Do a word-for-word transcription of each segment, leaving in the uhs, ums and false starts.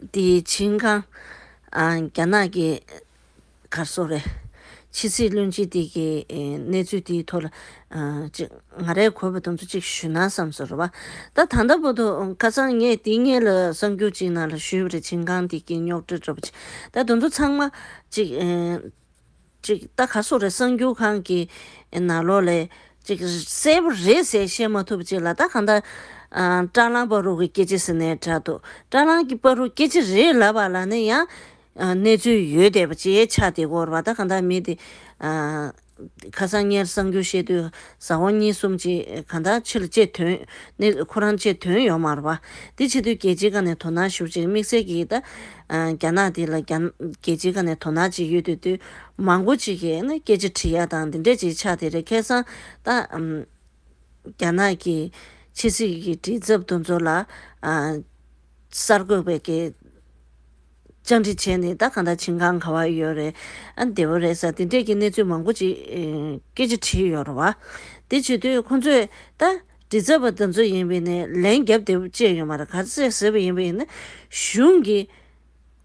དེའི་ཆིན་ཁང་། ཨ། རྒྱ་ནག་གི་གར་སོགས་རེད། ཕྱི་སྲིད་བློན་ཆེན་དེ་གི་ཨེ་གནས་ཚུལ་དེའི་ཐོག་ལ། ཨ། ཅིག་ང་རའི་གོ་བ་དེ་ཚོ་ཅིག་ཞུས་ན་བསམ་སོང་རེད་བ། ད་ད་ལྟ་བར་དུ་ཁ་སང་ངས་དེ་སྔོན་ལ་གསར་འགྱུར་ཅིག་ནང་ལ་ཞུས་པ་རེད། ཆིན་ཁང་དེ་གི་རྙོག་དྲ་འདྲ་པོ་ཅིག་ད་དེ་ཚོ་ཚང་མ་ཅིག་ཨེ། ཅིག་ད་ག་སོགས་རེད། གསར་འགྱུར་ཁང་གི་ནང་ལོགས་ལས་ཅིག་གསལ་པོ་རེད་ཟེར་བཤད་མ་ཐུབ་ཅིག་ལ། ད་གང་ལྟར། ཨ། བཀྲ་ལམ་བར་དུ་གི་སྐད་ཆ་ཟེར་ནའི་འདྲ་འདུག་བཀྲ་ལམ་གྱི་བར་དུ་སྐད་ཆ་རེད་ལབ་པ་ལ་ནི་ཡང་། ཨ། གནས་ཚུལ་ཡོད་བསྡད་པ་ཅིག་ཆགས་བསྡད་ཀྱི་ཡོད་རེད་བ། ད་གང་ལྟར་མི་དེ། ཨ། ཁ་སང་ཉིན་གསར་འགྱུར་བཤད་དུས་གཟའ་འཁོར་གཉིས་གསུམ་ཅིག་གང་ལྟར་ཕྱི་ལ་ཅིག་ཐོན་ནས་ཁོ་རང་ཅིག་ཐོན་ཡོད་མ་རེད་བ། དེ་བྱེད་དུས་རྒྱལ་སྤྱིའི་སྒང་ནས་དོ་སྣང་ཞུ་ཅིག་དམིགས་བསལ་གྱིས་ད། ཨ། རྒྱ་ནག་དེ་ལ་རྒྱ་རྒྱལ་སྤྱིའི་སྒང་ནས་དོ་སྣང་ཅིག་ཡོད་དུས་དུས་མང་པོ་ཅིག་གིས་ནི་སྐད་ཆ་དྲི་ཡ་དང་འདི་འདྲས་ཅིག་ཆགས་དེ་རེད། ཁ་སང་ད། ཨམ། རྒྱ་ནག་གི་ཕྱི་སྲིད་ཀྱི་མགྲིན་ཚབ་དེ་ཚོ་ལ། ཨ། གསར་འགོད་པའི་གི་བཅར་འདྲི་བྱས་ནས། ད་གང་ལྟར་ཆིན་ཁང་ག་པར་ཡོད་རེད། ཨ། བདེ་པོ་རེད་ཟེར་དེ་འདྲས་ཀྱི་གནས་ཚུལ་མང་པོ་ཅིག་ཨེ། སྐད་ཆ་དྲིས་ཡོད་རེད་བ། དེ་བྱེད་དུས་ཁོང་ཚོས་ད་མགྲིན་ཚབ་པ་དེ་ཚོ་ཡིན་པས་ནས་ལན་རྒྱབ་བདེ་པོ་བྱས་ཡོད་མ་རེད། ག་ཚོད་ཟེར་བ་ཡིན་པས་ནས་གཞུང་གིས་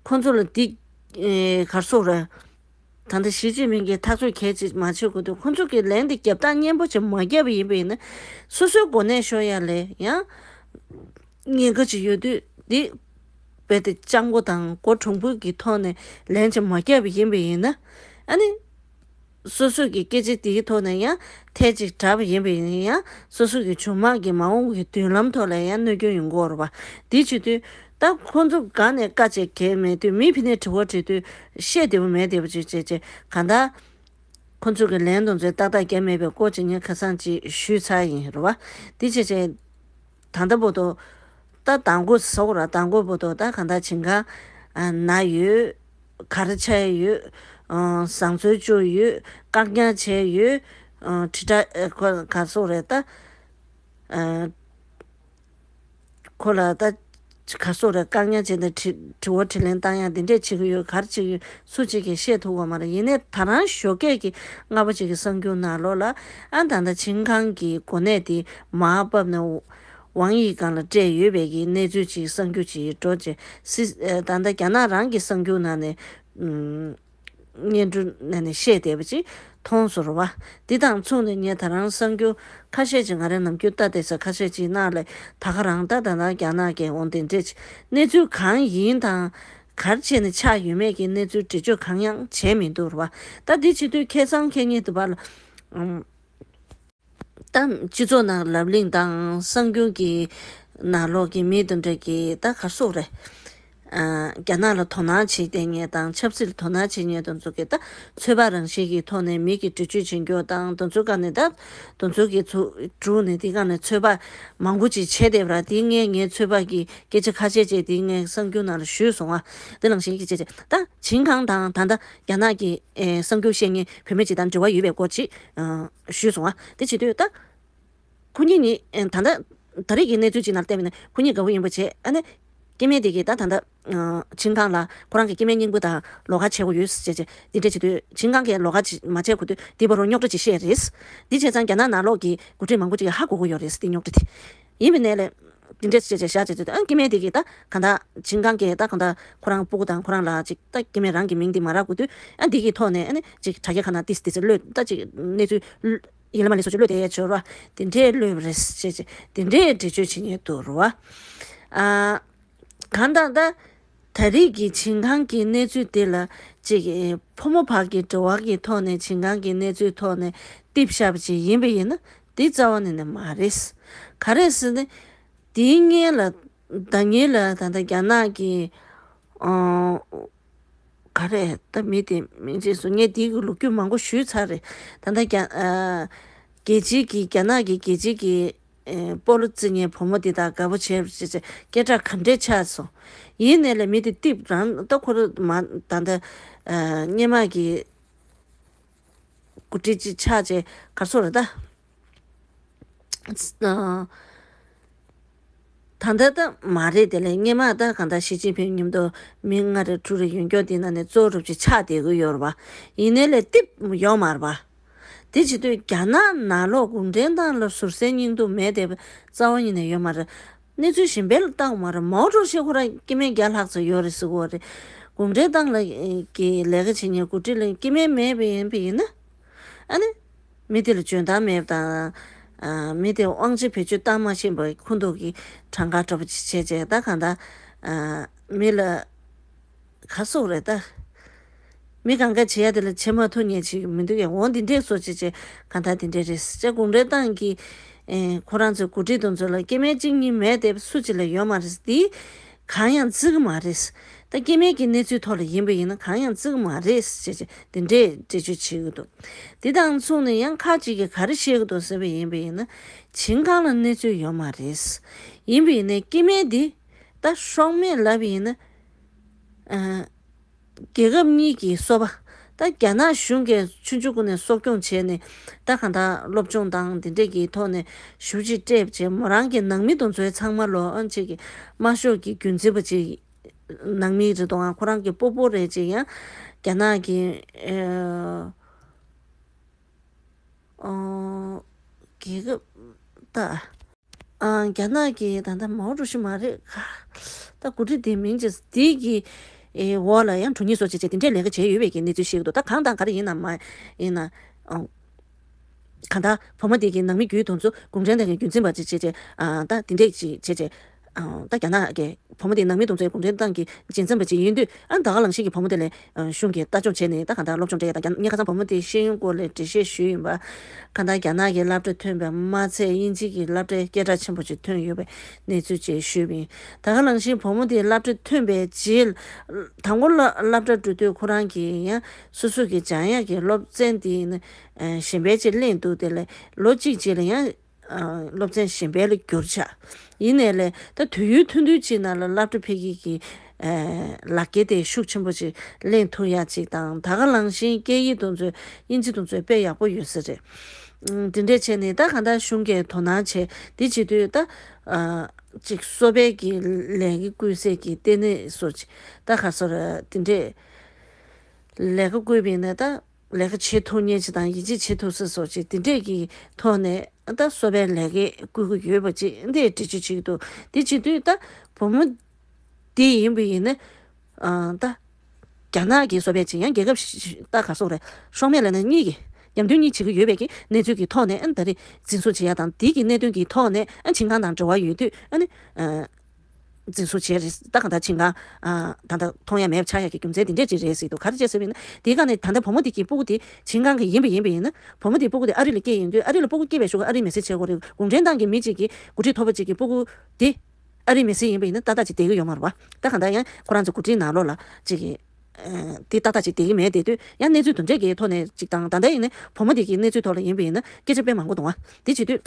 ཁོང་ཚོ་ལ་འདི། ཨེ། ག་རེ་ཟེར་དགོས་རེད། ད་ལྟ་ཞི་ཅིན་ཕིང་གིས་ཐག་གཅོད་གལ་ཆེ་མ་བྱེད་དགོས་དུས། ཁོང་ཚོ་གིས་ལན་དེ་རྒྱབ་སྟངས་སྙན་པོ་ཅིག་མ་བརྒྱབ་པ་ཡིན་པ་ཡིན་ན། སོ་སོའི་གོ་གནས་ཤོར་ཡ་ལས་ཡང་ཉེན་ཁ་ཅིག་ཡོད་དུས། འདི་རྦད་དེ་སྤྱང་པོ་དང་མགོ་གྲུང་པོ་གི་ཐོག་ནས་ལན་ཅིག་མ་བརྒྱབ་པ་ཡིན་པ་ཡིན་ན། ཨ་ནི་སོ་སོ་གི་སྐད་ཆ་དེའི་ཐོག་ནས་ཡང་ཐལ་ཅིག་དྲགས་པ་ཡིན་པ་ཡིན་ན། ཡང་སོ་སོ་གི་གཞུང་དམངས་ཀྱི་མ་འོངས་ཀྱི་མདུན་ལམ་ཐོག་ལ་ཡང་གནོད་སྐྱོན་ཡོང་གི་ཡོད་རེད་པ། དེ་བྱེད་དུས། ད་ཁོང་ཚོ་སྒང་ནས་བཀའ་བཅད་གལ་མེད་དུས། མི་ཕི་ནས་དྲི་བ་དྲི་དུས་བཤད་བདེ་པོ་མེད་བདེ་པོ་ཅིག་བྱས་བྱས། གང་ལྟར་ཁོང་ཚོ་གི་ལན་དེ་ཚོ་ཏག་ཏག་རྒྱབ་མེད་པའི་སྐོར་ཅིག་ངས་ཁ་སང་ཅིག་ཞུས་ཚར་ཡིན་རེད་བ། དེ་བྱས་བྱས། ད་ལྟ་བར་དུ། ད་མདང་དགོང་ཟེར་དགོས་རེད། མདང་དགོང་བར་དུ་ད་གང་ལྟར་ཆིན་ཁང་ན་ཡོད། ག་རེ་བྱས་ཡོད། ཨ། བཟང་འཚོལ་བཅུག་ཡོད། བཀག་ཉར་བྱས་ཡོད། ཨ། དྲིལ་བསྒྲགས། ཨ། ཁོ་ག་རེ་ཟེར་དགོས་རེད་ད། ཨ། ཁོ་ལ་ད་ག་རེ་ཟེར་དགོས་རེད། བཀག་ཉར་བྱས་ནས་དྲི་དྲི་བ་དྲིས་ལན་བཏང་ཡ་འདི་འདྲས་བྱེད་ཀྱི་ཡོད། ག་རེ་བྱེད་ཀྱི་ཡོད། སུ་གཅིག་གིས་བཤད་ཐུབ་ཀྱི་ཡོད་མ་རེད། ཡིན་ནའི་ད་རང་ཞོགས་ཀས་ཀྱི་སྔ་པོ་ཅིག་གི་གསར་འགྱུར་ནང་ལོགས་ལ། ཨ། ད་ལྟ་ཆིན་ཁང་གི་གོ་གནས་དེ་མར་ཕབ་ནས་ཝང་དབྱི་སྒང་ལ་སྤྲད་ཡོད་པའི་གི་གནས་ཚུལ་ཅིག་གསར་འགྱུར་ཅིག་འགྲོ་བྱས། སྲིད། ཨ། ད་ལྟ་རྒྱ་ནག་རང་གི་གསར་འགྱུར་ནང་ནས། ཨུམ། སྙན་སྒྲོན་ནང་ནས་བཤད་བསྡད་པ་ཅིག་མཐོང་སོང་རེད་བ། འདི་དང་མཚུངས་ནས་ངས་ད་རང་གསར་འགྱུར་ཁ་ཤས་ཅིག་ང་རང་ནམ་རྒྱུན་ལྟ་བསྡད་ས་ཁ་ཤས་ཅིག་ནང་ལ། ད་ག་རང་ད་ད་ལྟ་རྒྱ་ནག་གི་འོང་དེ་འདྲས་ཅིག་གནས་ཚུལ་གང་ཡིན་དང་། ག་རེ་བྱས་ནས་ཆགས་ཡོད་མེད་ཀྱི་གནས་ཚུལ་འགྲེལ་བརྗོད་གང་ཡང་བྱས་མི་འདུག་རེད་བ། ད་འདི་བྱེད་དུས་ཁ་སང་ཁ་ཉིན་དུ་བ་ལ། ཨུམ། ད་སྤྱི་ཚོགས་ནང་ལབ་གླེང་དང་གསར་འགྱུར་གྱི་ནང་ལོགས་ཀྱི་མི་དེ་འདྲ་གིས་ད་ག་རེ་ཟེར་དགོས་རེད། ཨ། རྒྱ་ནག་ལ་དོ་སྣང་བྱེད་བསྡད་མཁན་དང་ཆབ་སྲིད་ལ་དོ་སྣང་བྱེད་མཁན་དེ་ཚོ་གིས་ད་ཚོད་དཔག་རང་བཞིན་གྱི་ཐོག་ནས་མི་གིས་འགྲེལ་བརྗོད་བྱེད་རྒྱུ་དང་། དེ་ཚོའི་སྒང་ནས་ད་དེ་ཚོ་གིས་ཚུར་བསྒྲུགས་ནས་དེའི་སྒང་ནས་ཚོད་དཔག་མང་པོ་ཅིག་བྱས་བསྡད་པ་རེད། དེ་ངས་ངའི་ཚོད་དཔག་གི་སྐད་ཆ་ཁ་ཤས་ཅིག་དེ་ངས་གསར་འགྱུར་ནང་ལ་ཞུས་སོང་བ། དེ་ནང་བཞིན་གྱི་བྱས་བྱས་ད་ཆིན་ཁང་དང་ད་ལྟ་རྒྱ་ནག་གི། ཨེ། གསར་འགྱུར་བཤད་མཁན་བུད་མེད་ཅིག་དང་འབྲེལ་བ་ཡོད་པའི་སྐོར་ཅིག་ཨ། ཞུས་སོང་བ། དེ་བྱེད་དུས་ད་ཁོ་གཉིས་ནི། ཨེ། ད་ལྟ་ད་རེས་ཀྱི་གནས་ཚུལ་ཅིག་ནང་བལྟས་པ་ཡིན་ན་ཁོ་གཉིས་དགའ་པོ་ཡིན་པ་བྱས། ཨ་ནི་སྐྱེ་དམན་དེ་གིས་ད་ད་ལྟ། ཨ། ཆིན་ཁང་ལ་ཁོ་རང་གི་སྐྱེ་དམན་སྙིང་པོ་དང་ལོགས་ཀ་བྱེད་དགོས་ཡོད་ཟེར་བྱས། དེ་འདྲས་བྱེད་དུས་ཆིན་ཁང་གིས་ལོགས་ཀ་མ་བྱེད་གོ་དུས་དེའི་བར་དུ་རྙོག་དྲ་ཅིག་བཤད་རེད། འདི་བྱས་ཙང་རྒྱ་ནག་ནང་ལོགས་ཀྱི་འགོ་ཁྲིད་མང་པོ་ཅིག་གིས་ཧ་གོ་གི་ཡོད་རེད། དེ་རྙོག་དྲ་དེ། ཡིན་པའི་ནས་ལས། དེ་འདྲས་བྱས་བྱས་བཞག་བྱས་བྱས། ཨ། སྐྱེ་དམན་དེ་གིས་ད་གང་ལྟར་ཆིན་ཁང་གིས་ད་གང་ལྟར་ཁོ་རང་སྤུ་གུ་དང་ཁོ་རང་ལ་ཅིག་ད་སྐྱེ་དམན་རང་གི་མིང་དེ་མ་རག་གོ་དུས། ཨ། འདི་གི་ཐོག་ནས་ཨ་ནི་ཅིག་དྲ་རྒྱ་ཁག་ནང་ཏིས་ཏིས་གློད། ད་ཅིག་གནས་ཚུལ་ཡིན་ལ་མ་ལས་སོ་ཅིག་གློད་བསྡད་ཡས་ཆོག་ར། དེ་འདྲས་གློད་པ་རེད་ཟེར་བྱས་བྱས། དེ་འདྲས་འགྲེལ་བརྗོད་བྱེད་མཁན་འདུག་ར་བ། ཨ། གང་ལྟར་ད། ད་རེས་ཀྱི་ཆིན་ཁང་གི་གནས་ཚུལ་དེ་ལ་ཅིག་ཕོ་མོ་བར་གྱི་འབྲེལ་བ་གི་ཐོག་ནས་ཆིན་ཁང་གི་གནས་ཚུལ་ཐོག་ནས་ཏིབ་བཞག་པ་ཅིག་ཡིན་པ་ཡིན་ན། དེ་རྩ་བ་ནས་ནས་མ་རེད། ག་རེ་ཟེར་ན། དེའི་སྔོན་ལ། ཟླ་སྔོན་ལ་ད་ལྟ་རྒྱ་ནག་གི། ཨ། ག་རེ་ད་མི་དེ་མིང་ཅིག་སོང་། ངས་དེའི་ལོ་རྒྱུས་མང་པོ་ཞུས་ཚར་རེད། ད་ལྟ་རྒྱ། ཨ། རྒྱལ་སྤྱིའི་གི། རྒྱ་ནག་གི་རྒྱལ་སྤྱིའི་གི། ཨེ། སྤོ་ལོ་རྩེད་མཁན་བུ་མོ་དེ་དང་དགའ་པོ་བྱས་བྱས་བྱས་སྐད་གྲགས་ག་འདྲས་ཆགས་སོང་། ཡིན་ནའི་ལས་མི་དེ་ཏིབ་རང་ད་ཁོ་རང་མ་ད་ལྟ། ཨ། སྔོན་མ་གི་འགོ་ཁྲིད་ཅིག་ཆགས་བྱས་ག་རེ་ཟེར་དགོས་རེད་ད། ཨ། ད་ལྟ་ད་མ་རེད། དེ་ལས་སྔོན་མ་ད་གང་ལྟར་ཞི་ཅིན་ཕིང་མཉམ་དུ་མི་ལྔ་རེ་དྲུག་རེ་ཡོད་མཁན་དེ་ནང་ནས་གཙོ་བོ་རུ་ཅིག་ཆགས་བསྡད་ཀྱི་ཡོད་རེད་བ། ཡིན་ནའི་ལས་ཏིབ་ཡོད་མ་རེད་བ། དེ་བྱེད་དུས་རྒྱ་ནག་ནང་ལོགས་གུང་ཁྲན་ཏང་ལ་ཟུར་ཟའི་སྙིང་སྟོབས་མེད་བསྡད་པ་རྩ་བ་ཉིད་ནས་ཡོད་མ་རེད། གནས་ཚུལ་གཞན་པ་ལ་བལྟ་དགོས་མ་རེད། མའོ་ཀྲུའུ་ཞི་ཁོ་རང་སྐྱེ་དམན་བརྒྱ་ལྷག་ཙམ་ཡོད་རེད་ཟེར་གོ་རེད། གུང་ཁྲན་ཏང་ལ་གི་ལས་ཀ་བྱེད་མཁན་འགོ་ཁྲིད་ལ་སྐྱེ་དམན་མེད་པ་ཡིན་པ་ཡིན་ན། ཨ་ནི། མི་དེ་ལ་འཇོན་ཐང་མེད་པ་དང་། ཨ། མི་དེ་དབང་ཆ་བེད་སྤྱོད་བཏང་མ་ཤེས་པ་ཁུངས་གཏུགས་ཀྱི་གྲངས་ཀ་འདྲ་པོ་ཅིག་བྱས་བྱས། ད་གང་ལྟར། ཨ། མི་ལ་ག་སོག་རེད་ད། མི་གང་ག་བྱེད་ཡ་དེ་ལ་བྱེད་མ་ཐུབ་མཁན་ཅིག་མི་འདུག་གས། འོ་འདི་འདྲས་བཟོ་བྱས་བྱས་གང་ལྟར་འདི་འདྲས་རེད་ཟེར་བྱས། གུང་ཁྲན་ཏང་གི། ཨེ། ཁོ་རང་ཚོའི་འགོ་ཁྲིད་དེ་ཚོ་ལ་སྐྱེ་དམན་གཅིག་གཉིས་མེད་དེ་སུ་གཅིག་ལ་ཡོད་མ་རེད། འདི་གང་ཡང་བརྩི་གི་མ་རེད། ད་སྐྱེ་དམན་གྱི་གནས་ཚུལ་ཐོག་ལ་ཡིན་པ་ཡིན་ན་གང་ཡང་བརྩི་གི་མ་རེད་ཟེར་བྱས་བྱས་འདི་འདྲས་འགྲེལ་བརྗོད་བྱེད་ཀྱི་འདུག། འདི་དང་མཚུངས་ནས་ཡང་ཁ་ཅིག་གིས་ག་རེ་བཤད་ཀྱི་འདུག་ཟེར་བ་ཡིན་པ་ཡིན་ན། ཆིང་ཀང་ལ་གནས་ཚུལ་ཡོད་མ་རེད། ཡིན་པ་ཡིན་ནའི་སྐྱེ་དམན་འདི་ད་ཤོག་མེད་ལབ་པ་ཡིན་ན། ཨ། རྒྱལ་ཁབ་གཉིས་ཀྱི་སོ་པ། ད་རྒྱ་ནག་གཞུང་གིས་ཆུང་ཆུང་ཀུན་ནས་གསོ་སྐྱོང་བྱས་ནས། ད་གང་ལྟར་སློབ་སྦྱོང་དང་འདི་འདྲས་ཀྱི་ཐོག་ནས་ཞེ་པོ་ཅིག་སྤྲད་བྱས། མོ་རང་གི་ནང་མི་དེ་ཚོའི་ཚང་མ་ལོ། ཨ། ཅིག་གི་དམར་ཤོག་གི་རྒྱུན་འཛིན་པ་ཅིག་ནང་མི་རེད་དོ། ཨ། ཁོ་རང་གི་སྤོ་བོ་རེད་ཅིག་ཡང་རྒྱ་ནག་གི། ཨ། ཨོ། རྒྱལ་ཁབ་ད། ཨ། རྒྱ་ནག་གི་ད་ལྟ་མའོ་ཀྲུའུ་ཞི་མ་རེད་ག། ད་འགོ་ཁྲིད་དེའི་མིང་ཅིག་དེ་གི། ཨེ། འོག་ལ་ཡང་དྲུང་ཡིག་བཟོ་བྱས་བྱས་དེ་འདྲས་ལས་ཀ་བྱས་ཡོད་པའི་གི་གནས་ཚུལ་ཤེས་ཀྱི་འདུག། ད་གང་དང་ག་རེ་ཡིན་ན་མ་ཡིན་ན། ཨོ། གང་ལྟར་བུ་མོ་དེ་གི་ནང་མི་རྒྱུད་དེ་ཚོ་གུང་ཁྲན་ཏང་གི་རྒྱུན་འཛིན་པ་ཅིག་བྱས་བྱས། ཨ། ད་དེ་འདྲས་ཅིག་བྱས་བྱས། ཨ། ད་རྒྱ་ནག་གི་བུ་མོ་དེའི་ནང་མི་དེ་ཚོའི་གུང་ཁྲན་ཏང་གི་རྒྱུན་འཛིན་པ་ཅིག་ཡིན་དུས། ཨ། ད་ག་ནང་བཞིན་གྱི་བུ་མོ་དེ་ལ། ཨ། གཞུང་གིས་ལྟ་སྐྱོང་བྱས་ནས་ད་གང་ལྟར་སློབ་སྦྱོང་སྤྲད་ཡ་དང་། ཉེ་ཁ་སང་བུ་མོ་དེའི་ཤེས་ཡོན་སྐོར་ལ་འགྲེལ་བཤད་ཞུས་ཡིན་པ། གང་ལྟར་རྒྱ་ནག་གི་སློབ་གྲྭ་ཐོན་པ་མ་ཚད་དབྱིན་ཇི་གི་སློབ་གྲྭའི་སྐད་གྲགས་ཆེན་པོ་ཅིག་ཐོན་ཡོད་པའི་གནས་ཚུལ་བཅས་ཞུས་པ་ཡིན། ད་ག་ནང་བཞིན་བུ་མོ་དེའི་སློབ་གྲྭ་ཐོན་པའི་རྗེས། དང་པོ་སློབ་སློབ་གྲྭ་འགྲོ་དུས་ཁོ་རང་གིས་ཡང་སོ་སོ་གི་སྦྱང་ཡག་གི་སློབ་ཚན་དེ་ནི་གཞན་པ་ཅིག་ལེན་འདུག། དེ་ལས་ལོ་གཅིག་རྗེས་ལ་ཡང་། ཨ། སློབ་ཚན་གཞན་པ་ལ་བསྒྱུར་བྱས། ཡིན་ནའི་ལས་ད་དུས་ཡུན་ཐུང་ཐུང་ཅིག་ནང་ལ་སློབ་གྲྭ་ཕ་གི་གི། ཨ། ལག་འཁྱེར་དེ་ཤུགས་ཆེན་པོ་ཅིག་ལེན་ཐུབ་ཡག་ཅིག་དང་། ད་ག་ནང་བཞིན་སྐད་ཡིག་དེ་ཚོ་དབྱིན་ཇི་དེ་ཚོ་དཔེ་ཡག་པོ་ཡོད་ས་རེད། ཨ། དེ་འདྲས་བྱས་ནས་ད་གང་ལྟར་གཞུང་གིས་དོ་སྣང་བྱས། དེ་བྱེད་དུས་ད། ཨ། ཅིག་གསོ་སྤེལ་གྱི་ལས་ཀ་བསྐུལ་སའི་གི་ལྟེ་གནས་སོགས་ཅིག། ད་ག་སོ་ར་དེ་འདྲས་ལས་ཀ་བསྐུལ་བ་ཡིན་ན་ད། ལས་ཀ་བྱེད་ཐུབ་མཁན་ཅིག་དང་། ཡིད་ཆེས་བྱེད་ཐུབ་ས་སོགས་ཅིག་དེ་འདྲས་ཀྱི་ཐོག་ནས་ད་གསོ་སྤེལ་ལས་ཀ་བསྐུལ་གྱི་ཡོད་པ་ཅིག་འདི་འགྲེལ་བརྗོད་བྱེད་ཀྱི་འདུག། དེ་བྱེད་དུས་ད་བུ་མོ་དེ་ཡིན་པ་ཡིན་ན། ཨ། ད་རྒྱ་ནག་གི་གསོ་སྤེལ་ཅིག་ཡང་རྒྱལ་ཁབ་ཞིག་ད་ག་སོག་རེད། ཤོག་མེད་ལ་ནི་གཉིས་ཀྱི་ཉམས་མཐུན་གཉིས་བྱེད་ཀྱི་ཡོད་པའི་གི་གནས་ཚུལ་གྱི་ཐོག་ནས། ཨ། ད་རེས་འཛིན་བཟུང་བྱེད་ཡ་དང་། དེ་གི་གནད་དོན་གྱི་ཐོག་ནས། ཨ། ཆིང་ཀང་དང་འབྲེལ་བ་ཡོད་དུས། ཨ་ནི། ཨ། འཛིན་བཟུང་བྱས་རེད། ད་གང་ལྟར་ཆིང་ཀང་། ཨ། ད་ལྟ་མཐོང་ཡ་མེད་པ་ཆགས་ཡ་གི་རྒྱུ་མཚན་དེ་འདྲས་ཅིག་རེད་ཟེར་འདུག། ག་རེ་བྱས་ཟེར་བ་ཡིན་ན། དེའི་སྒང་ནས་ད་ལྟ་བུ་མོ་དེ་གི་སྤུ་གུ་དེ་ཆིང་ཀང་གི་ཡིན་པ་ཡིན་པ་ཡིན་ན། བུ་མོ་དེའི་སྤུ་གུ་དེ་ཨ་རི་ལ་སྐྱེས་ཡོང་དུས་ཨ་རི་ལ་སྤུ་གུ་སྐྱེས་པའི་གཞུག་གུ་ཨ་རིའི་མི་སེར་བྱེད་དགོས་རེད། གུང་ཁྲན་ཏང་གི་མི་གཅིག་གི་འགོ་ཁྲིད་མཐོ་པོ་གཅིག་གི་སྤུ་གུ་དེ་ཨ་རིའི་མི་སེར་ཡིན་པ་ཡིན་ན་ཏག་ཏག་ཅིག་བསྡད་ཀྱི་ཡོད་མ་རེད་པ། ད་གང་ལྟར་ཡང་ཁོ་རང་ཚོ་འགོ་ཁྲིད་ནང་ལོགས་ལ་ཅིག་གི། ཨ། དེ་ཏག་ཏག་ཅིག་བསྡད་ཀྱི་མེད། བསྡད་དུས་ཡང་གནས་ཚུལ་དེ་འདྲས་ཀྱི་ཐོག་ནས་ཅིག་དང་། ད་ལྟ་ཡིན་ན་བུ་མོ་དེ་གི་གནས་ཚུལ་ཐོག་ལ་ཡིན་པ་ཡིན་ན་སྐད་ཆ་དཔེ་མང་པོ་འདུག་པ། དེ་བྱེད་དུས།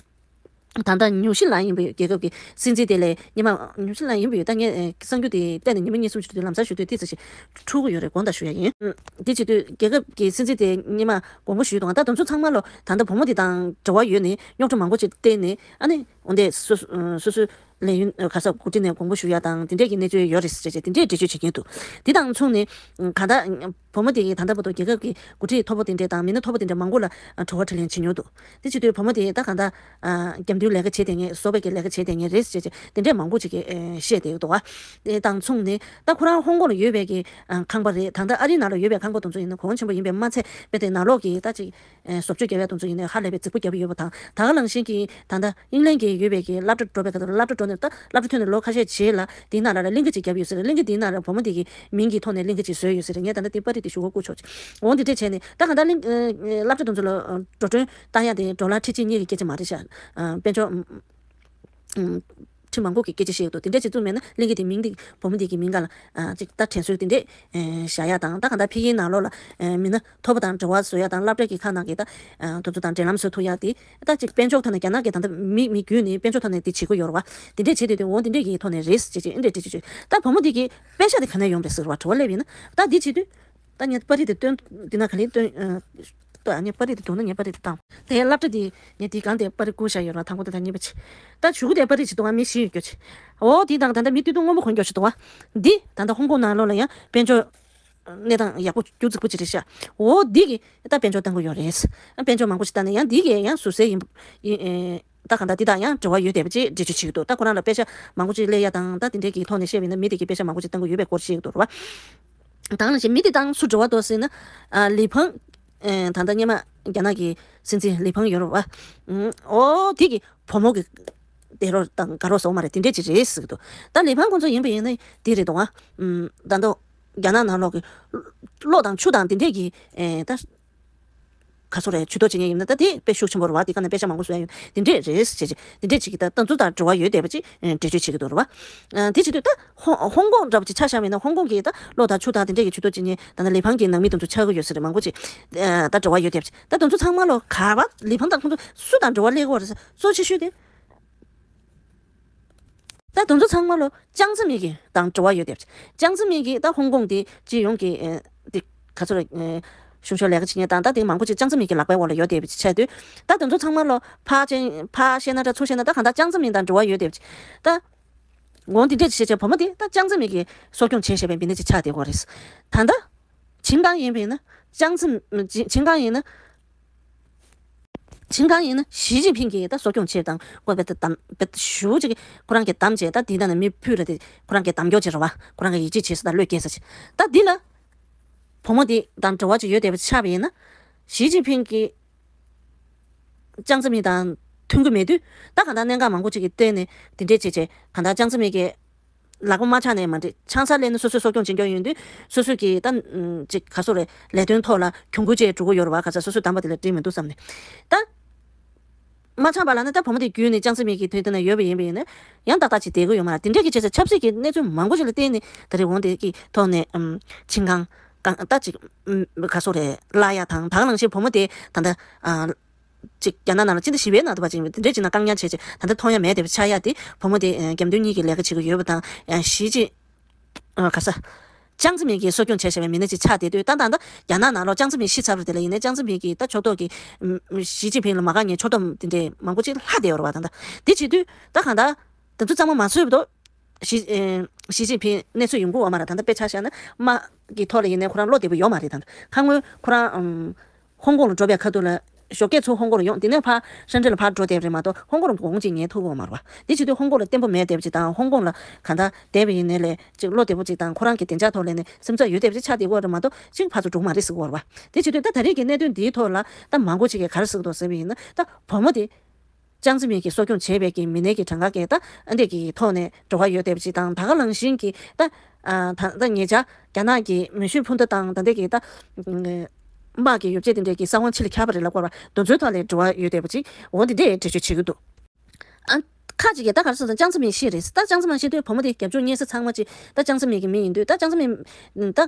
ད་ལྟ་ཉུང་ཤས་ལ་ཡིན་པའི་རྒྱལ་ཁབ་ཀྱི་སྲིད་འཛིན་དེ་ལས་ཉི་མ། ཉུང་ཤས་ལ་ཡིན་པའི། ད་ངས་གསར་འགྱུར་དེ་བལྟས་ནས་ཉི་མ་གཉིས་གསུམ་ཞིག་དུས་ལམ་སང་ཞུ་དུས་ཏོག་ཙམ་ཞིག་འཁྲུག་གི་ཡོད་རེད། དགོངས་དག་ཞུ་ཡ་ཡིན། དེ་བྱེད་དུས་རྒྱལ་ཁབ་ཀྱི་སྲིད་འཛིན་དེ་ཉི་མ་དགོངས་པ་ཞུས་འདུག། ད་དེ་ཚོ་ཚང་མ་ལོ་ད་ལྟ་བུ་མོ་དེ་དང་འབྲེལ་བ་ཡོད་ནས་རྙོག་དྲ་མང་པོ་ཅིག་བསྟན་ནས། ཨ་ནི་འོན་ཏེ་སོ་སོ་སོ་སོའི་ལས་ཡུན་ག་ས་འགོ་ཁྲིད་ནས་དགོངས་པ་ཞུ་ཡ་དང་དེ་འདྲས་ཀྱི་གནས་ཚུལ་ཡོད་རེད་ཟེར་བྱས་དེ་འདྲས་འགྲེལ་བརྗོད་བྱེད་ཀྱིན་འདུག། དེ་དང་མཚུངས་ནས་གང་ལྟར། བུ་མོ་དེ་ཡིས་ད་ལྟ་བར་དུ་རྒྱལ་ཁབ་ཀྱི་འགོ་ཁྲིད་མཐོ་པོ་དེ་འདྲས་དང་མི་སྣ་མཐོ་པོ་དེ་འདྲས་མང་པོ་ལ་ཨ་དྲི་བ་དྲིས་ལན་བྱེད་མྱོང་འདུག། དེ་བྱེད་དུས་བུ་མོ་དེ་ད་གང་ལྟར་ཨ་རྒྱབ་མདུན་ལས་ཀ་བྱེད་བསྡད་མཁན། གསོ་སྤེལ་གྱི་ལས་ཀ་བྱེད་བསྡད་མཁན་རེད་ཟེར་བྱས་དེ་འདྲས་མང་པོ་ཅིག་གིས་ཨ་བཤད་བསྡད་ཡོད་འདུག་པ། དེ་དང་མཚུངས་ནས་ད་ཁོ་རང་ཧོང་ཀོང་ལ་ཡོད་པའི་གི་ཨ་ཁང་པ་རེད། ད་ལྟ་ཨ་རིའི་ནང་ལ་ཡོད་པའི་ཁང་པ་དེ་ཚོ་ཡིན་ན་གོང་ཆེན་པོ་ཡིན་པས་མ་ཚད། དཔེ་དེ་ནང་ལོགས་ཀྱི་ད་ཅིག་ཨ་བཟོ་བཅོས་རྒྱབ་ཡ་དེ་ཚོ་ཡིན་ན་ཧ་ལས་པའི་རྫིག་པོ་རྒྱབ་ཡོད་པ་དང་། ད་ག་ནང་བཞིན་གྱི་ད་ལྟ་དབྱིན་ལན་གྱི་ཡོད་པའི་གི་སློབ་གྲྭ་འགྲོ་བའི་ཁ་ཐུག་སློབ་གྲྭ་འགྲོ་ནས་ད་སློབ་གྲྭ་ཐོན་ནས་ལོ་ཁ་ཤས་རྗེས་ལ་དེའི་ནང་ལ་ལ་གླིང་ག་ཅིག་བརྒྱབ་ཡོད་ཟེར། གླིང་ག་དེའི་ནང་ལ་བུ་མོ་དེ་གི་མིང་གི་ཐོག་ནས་གླིང་ག་ཅིག་བཟོས་ཡོད་ཟེར། ངས་ད་ལྟ་དེ་པར་རིས་དེ་ཞུ་བ་བསྐུར་ཆོག་ཅིག། འོ་འདི་འདྲས་བྱས་ནས་ད་ག་ད་གླིང་ཨ་ཨ་སློབ་གྲྭ་དེ་ཚོ་ལ་ཨ་འགྲོ་གྲོན་བཏང་ཡ་དེ་ཌོ་ལར་ཁྲི་གཅིག་གཉིས་ཀྱི་སྐད་ཆ་མ་རེད་ཤག། ཨ་དཔལ་འབྱོར་ཨ་ཁྲི་མང་པོ་གི་སྐད་ཆ་བཤད་ཡོད་འདུག། དེ་འདྲས་ཅིག་བཙུགས་མེད་ན་གླིང་ག་དེ་མིང་དེ་བུ་མོ་དེ་གི་མིང་ག་ལ་ཨ་ཅིག་ད་དྲན་གསོ་དེ་འདྲས་ཨ་བཞག་ཡ་དང་། ད་ག་ད་ཕ་གིའི་ནང་ལོགས་ལ་ཨ་མི་སྣ་མཐོ་པོ་དང་འབྲེལ་བ་བཟོ་ཡ་དང་། སློབ་གྲྭ་གི་ཁག་ནང་གི་ད་ཨ་དེ་ཚོ་དང་འབྲེལ་ལམ་བཟོ་ཐུབ་ཡ་དེ། ད་ཅིག་དཔལ་འབྱོར་ཐོག་ནས་རྒྱ་ནག་གི་ད་ལྟ་མི་མི་བརྒྱུད་ནས་དཔལ་འབྱོར་ཐོག་ནས་དེ་བྱེད་དགོས་ཡོད་རེད་བ། དེ་འདྲས་བྱེད་དུས་དེ་འོ་འདི་འདྲས་ཀྱི་ཐོག་ནས་རེད་ཟེར་བྱས་ཅིག་འདི་འདྲས་བྱེད་ཅིག་ཅིག། ད་བུ་མོ་འདི་གི་པེ་ཤག་དེ་ག་ནས་ཡོང་པ་རེད་ཟེར་བ་དྲི་བ་སླེབས་ཡིན་ན། ད་འདི་བྱེད་དུས་ད་ངས་པར་རིས་དེ་སྟོན། འདི་ན་ག་ལེ་སྟོན། ཨ་ལྟོས་ཨ། ངས་པར་རིས་དེ་བརྡུངས་ན་ངས་པར་རིས་དེ་བཏང་། དེ་སློབ་གྲྭ་དེ་ངས་དེའི་སྒང་དེ་པར་རིས་བསྐུར་བཞག་ཡོད་ར། དང་པོ་དེ་དང་གཉིས་པ་བྱས། ད་གཞུག་གུ་དེ་པར་རིས་བྱེད་དུས་ང་མི་ཤི་ཡོད་རྒྱུ་བྱས། འོ་དེ་དང་ད་ལྟ་མི་སྟོད་ཐུང་སྔོན་མོ་གོན་རྒྱུ་བྱེད་དུས་ང་འདི་ད་ལྟ་ཧོང་ཀོང་ནང་ལོགས་ལ་ཡང་དཔལ་འབྱོར་གནས་སྟངས་ཡག་པོ་སྐྱོ་རྫིག་པོ་ཅིག་རེད་ཤག། འོ་འདི་གི་ད་དཔལ་འབྱོར་བཏང་གི་ཡོད་རེད། དཔལ་འབྱོར་མང་པོ་ཞིག་བཏང་ནས་ཡང་འདི་གི་ཡང་ཟུར་ཟའི་ཡིན་ཡིན་ཨེ། ད་གང་ལྟར་འདི་དང་ཡང་འབྲེལ་བ་ཡོད་བསྡད་པ་ཅིག་འགྲེལ་བརྗོད་བྱེད་ཀྱི་འདུག་ད་ཁོ་རང་ལ་དཔེ་ཆ་མང་པོ་ཅིག་སླེབས་ཡ་དང་། ད་དེ་འདྲའི་གི་ཐོག་ནས་བཤད་པ་ཡིན་ན་མི་དེ་གིས་དཔེ་ཆ་མང་པོ་ཅིག་བཏང་གི་ཡོད་པའི་སྐོར་བཤད་ཀྱི་འདུག་རེད་བ། ད་ག་ནང་བཞིན་མི་དེ་དང་སུ་འབྲེལ་བ་འདུག་ཟེར་ན། ཨ། ལི་ཕང་། ཨེ། ད་ལྟ་སྔོན་མ་རྒྱ་ནག་གི་སྲིད་འཛིན་ལི་ཕང་ཡོད་རེད་བ། ཨུམ། ཨོ་དེ་གི་བུ་མོ་གི་དེ་རོགས་དང་དགའ་རོགས་བཟོ་མ་རེད། དེ་འདྲས་ཅིག་རེད་ཟེར་གྱི་འདུག་ད་ལི་ཕང་ཁོང་ཚོ་ཡིན་པ་ཡིན་ན་དེ་རེད་འདུག་ཨ། ཨུམ། ད་ལྟ་རྒྱ་ནག་ནང་ལོགས་ཀྱི་གློག་དང་ཆུ་དང་དེ་འདྲས་ཀྱི། ཨེ། ད་ག་ཚོད་རེད། ཇུས་གཏོགས་བྱེད་མཁན་ཡིན་ན་ད་དེ་དཔེ་ཤུགས་ཆེན་པོ་རེད་བ། དེ་ག་ནས་དཔེ་ཆ་མང་པོ་བཟོ་ཡ་ཡོད། དེ་འདྲས་རེད་ཟེར་བྱས། དེ་འདྲས་ཅིག་གི་ད་དེ་ཚོ་དང་འབྲེལ་བ་ཡོད་བསྡད་པ་ཅིག་འགྲེལ་བརྗོད་བྱེད་ཀྱི་འདུག་རེད་བ། ཨ། དེ་བྱེད་དུས་ད་ཧོང་ཧོང་ཀོང་འདྲ་པོ་ཅིག་ཆ་བཞག་པ་ཡིན་ན། ཧོང་ཀོང་གི་ད་གློག་དང་ཆུ་དང་དེ་འདྲས་ཀྱི་ཇུས་གཏོགས་བྱེད་མཁན་ད་ལྟ་ལི་ཕང་གི་ནང་མི་དེ་ཚོ་ཆགས་ཀྱི་ཡོད་ས་རེད། མང་པོ་ཅིག་ཨ། ད་འབྲེལ་བ་ཡོད་བསྡད་པ་ཅིག་ད་དེ་ཚོ་ཚང་མ་ལོ་ག་བ་ལི་ཕང་དང་ཁོང་ཚོ་སུ་དང་འབྲེལ་བ་སླེབས་ཀྱི་ཡོད་རེད་ཟེར། གཙོ་ཆེ་ཤོས་དེ། ད་དེ་ཚོ་ཚང་མ་ལོ་ཅང་ཙེ་མིན་གྱི་དང་འབྲེལ་བ་ཡོད་བསྡད་པ་ཅིག་ཅང་ཙེ་མིན་གྱི་ད་ཧོང་ཀོང་དེ་སྤྱི་ཡོངས་ཀྱི། ཨེ། དེ་ག་ཚོད་རེད། ཨེ། གཞུང་ཕྱོགས་ལས་ཀ་བྱེད་མཁན་དང་ད་དེ་མང་པོ་ཅིག་ཅང་ཙེ་མིན་གྱི་ལག་པའི་འོག་ལ་ཡོད་བསྡད་པ་ཅིག་ཆགས་དུས། ད་དེ་ཚོ་ཚང་མ་ལོ་ཕར་ཅན་ཕར་བཤད་ན་འདྲ་ཚུར་བཤད་ན་ད་གང་ལྟར་ཅང་ཙེ་མིན་དང་འབྲེལ་བ་ཡོད་བསྡད་པ་ཅིག་ད་འོང་དེ་འདྲས་བྱས་བྱས་བུ་མོ་དེ་ད་ཅང་ཙེ་མིན་གྱིས་གསོ་སྐྱོང་བྱས་བཞག་པའི་མི་སྣ་ཅིག་ཆགས་བསྡད་ཀྱི་ཡོད་རེད། ད་ལྟ་ཆིང་ཀང་ཡིན་པ་ཡིན་ན། ཅང་ཙེ། ཆིང་ཀང་ཡིན་ན། ཆིང་ཀང་ཡིན་ན་ཞི་ཅིན་ཕིང་གིས་ད་གསོ་སྐྱོང་བྱས་དང་། ཁོ་བེད་དམ་བེད་ཞུ་ཅིག་ཁོ་རང་གིས་བདམས་བྱས། ད་དེའི་ནང་ནས་མི་ཕུད་ར་དེ་ཁོ་རང་གིས་གདམ་སྐྱོར་བྱས་ར་བ། ཁོ་རང་གིས་ཡིད་ཆེས་བྱས་ས་དང་བློས་འགེལ་ས་ཅིག་ད་འདི་ལ་བུ་མོ་དེ་དང་འབྲེལ་བ་ཅིག་ཡོད་བསྡད་པ་ཆགས་པ་ཡིན་ན། ཞི་ཅིན་ཕིང་གིས་ཅང་ཙེ་མིན་དང་མཐུན་གྱི་མེད་དུས། ད་གང་ལྟར་གནད་འགག་མང་པོ་ཅིག་གི་སྟེང་ནས་དེ་འདྲས་བྱས་བྱས་གང་ལྟར་ཅང་ཙེ་མིན་གྱིས་ལག་པ་མ་འཆང་ནས་མ་འགྲིག་ཆང་ས་ལེན་ནས་སོ་སོས་གསོ་སྐྱོང་བྱེད་མཁན་ཡོང་དུས། སོ་སོས་ཀྱིས་ད་ཅིག་ག་ཚོད་རེད། ལས་དོན་ཐོག་ལ་གྱོང་གུད་ཅིག་འགྲོ་གི་ཡོད་རེད་བ། ག་ཚོད་སོ་སོས་བདམས་པ་དེ་ལ་འགྲིག་མི་འདུག་བསམ་ནས། ད་མ་འཆང་བ་ལ་ནི་ད་བུ་མོ་དེ་བརྒྱུད་ནས་ཅང་ཙེ་མིན་གྱི་དོན་དེ་ན་ཡོད་པ་ཡིན་པ་ཡིན་ན་ཡང་ཏག་ཏག་ཅིག་བསྡད་ཀྱི་ཡོད་མ་རེད། དེ་འདྲས་ཀྱི་བྱས་ཙང་ཆབ་སྲིད་ཀྱི་གནས་ཚུལ་མང་པོ་ཞིག་ལ་བརྟེན་ནས་ད་རེས་འོང་དེ་གི་ཐོག་ནས། ཨམ། ཆིང་ཀང་གང་ད་ཅིག་ཨམ། ག་ཚོད་རེད། བརླག་ཡ་དང་། ད་ག་ནང་བཞིན་བུ་མོ་དེ་ད་ལྟ། ཨ། ཅིག་རྒྱ་ནག་ནང་ལ་སྤྱི་ཟླ་བཞི་པའི་ནང་དུ་བ་ཅིག་དེ་འདྲས་ཅིག་ན་བཀག་ཉར་བྱས་བྱས་ད་ལྟ་མཐོང་ཡ་མེད་བསྡད་པ་ཆགས་ཡ་དེ། བུ་མོ་དེ་རྒྱབ་མདུན་གཉིས་ཀྱི་ལས་ཀ་བྱེད་ཀྱི་ཡོད་པ་དང་། ཞི་ཅིན། ཨ། ག་ས། ཅང་ཙེ་མིན་གྱིས་གསོ་སྐྱོང་བྱས་བཞག་པའི་མི་སྣ་ཅིག་ཆགས་བསྡད་དུས། ད་ད་ལྟ་རྒྱ་ནག་ནང་ལོགས་ཅང་ཙེ་མིན་ཤི་ཚར་བ་དེ་ལ་ཡིན་ནའི་ཅང་ཙེ་མིན་གྱི་ད་ཕྱོགས་གཏོགས་ཀྱི། ཨམ། ཞི་ཅིན་ཕིང་ལ་མ་དགའ་མཁན་ཕྱོགས་གཏོགས་དེ་འདྲས་མང་པོ་ཅིག་ལྷག་བསྡད་ཡོད་རེད་བ། ད་ལྟ་དེ་བྱེད་དུས་ད་གང་ལྟར་དེ་ཚོ་ཚང་མ་མ་བཟོད་པ་དོ། ཞི། ཨེ། ཞི་ཅིན་ཕིང་གནས་ཚུལ་ཡོང་གི་ཡོད་མ་རེད། ད་ལྟ་དཔེ་ཆ་བཞག་ན་དམག་གི་ཐོག་ལ་ཡིན་ནའི་ཁོ་རང་བློ་བདེ་པོ་ཡོད་མ་རེད། ད་ལྟ་ཁ་སྔོན་ཁོ་རང་ཨམ། ཧོང་ཀོང་ལ་འགྲོ་བའི་ཁ་ཐུག་ལ་ཞོགས་ཀས་ཚུར་ཧོང་ཀོང་ལ་ཡོང་། དེ་ནས་ཕར་ཧྲེན་ཀྲེན་ལ་ཕར་འགྲོ་བསྡད་པ་རེད་མ་གཏོགས། ཧོང་ཀོང་ལ་གོང་ཅིག་ངས་ཐུག་གི་ཡོད་མ་རེད་བ། དེ་བྱེད་དུས་ཧོང་ཀོང་ལ་བརྟན་པོ་མེད་བསྡད་པ་ཅིག་དང་། ཧོང་ཀོང་ལ་གང་ལྟར་བསྡད་པ་ཡིན་ནའི་ལས་ཅིག་བློ་བདེ་པོ་ཅིག་དང་། ཁོ་རང་གི་བདེ་འཇགས་ཐོག་ལ་ནས་སེམས་ཚོར་ཡོད་བསྡད་པ་ཅིག་ཆགས་བསྡད་ཀྱི་ཡོད་རེད་མ་གཏོགས། ཅིག་ཕར་ཚུར་འགྲོ་གི་མ་རེད་ཟེར་གྱི་ཡོད་རེད་བ། དེ་བྱེད་དུས་ད་ད་རེས་ཀྱི་གནད་དོན་འདིའི་ཐོག་ལ་ད་མང་པོ་ཅིག་གིས་ག་རེ་ཟེར་གྱི་འདུག་ཟེར་བ་ཡིན་ན། ད་བུ་མོ་དེ་ཅང་ཙེ་མིན་གྱིས་གསོ་སྐྱོང་བྱས་པའི་གི་མི་སྣའི་གི་གྲངས་ཀ་གི་ད་ཨ་འདྲས་ཀྱི་ཐོག་ནས་འབྲེལ་བ་ཡོད་བསྡད་པ་ཅིག་དང་། ད་ག་ནང་བཞིན་གྱི་ད། ཨ། ད་ད་ཉེ་ཆར་རྒྱ་ནག་གི་མེ་ཤུགས་འཕུར་མདའ་དང་ད་ལྟའི་གི་ད་དམག་གི་ཡོ་བྱད་དེ་འདྲས་ཀྱི་ས་ཁོངས་ཕྱི་ལ་ཁྱབ་པ་རེད་ལབ་དགོས་རེད་བ། དེ་ཚོའི་ཐོག་ལ་འབྲེལ་བ་ཡོད་བསྡད་པ་ཅིག་འོ་དེ་འདྲས་འགྲེལ་བརྗོད་བྱེད་ཀྱི་འདུག་ཨ། ཁ་ཅིག་གིས་ད་ག་རེ་ཟེར་ན་ཅང་ཙེ་མིན་ཤི་རེད། ད་ཅང་ཙེ་མིན་ཤི་དུས་བུ་མོ་དེ་རྒྱབ་ལྗོངས་རྙེད་ས་ཚང་མ་ཅིག་ད་ཅང་ཙེ་མིན་གྱི་མི་ཡིན་དུས། ད་ཅང་ཙེ་མིན་ད་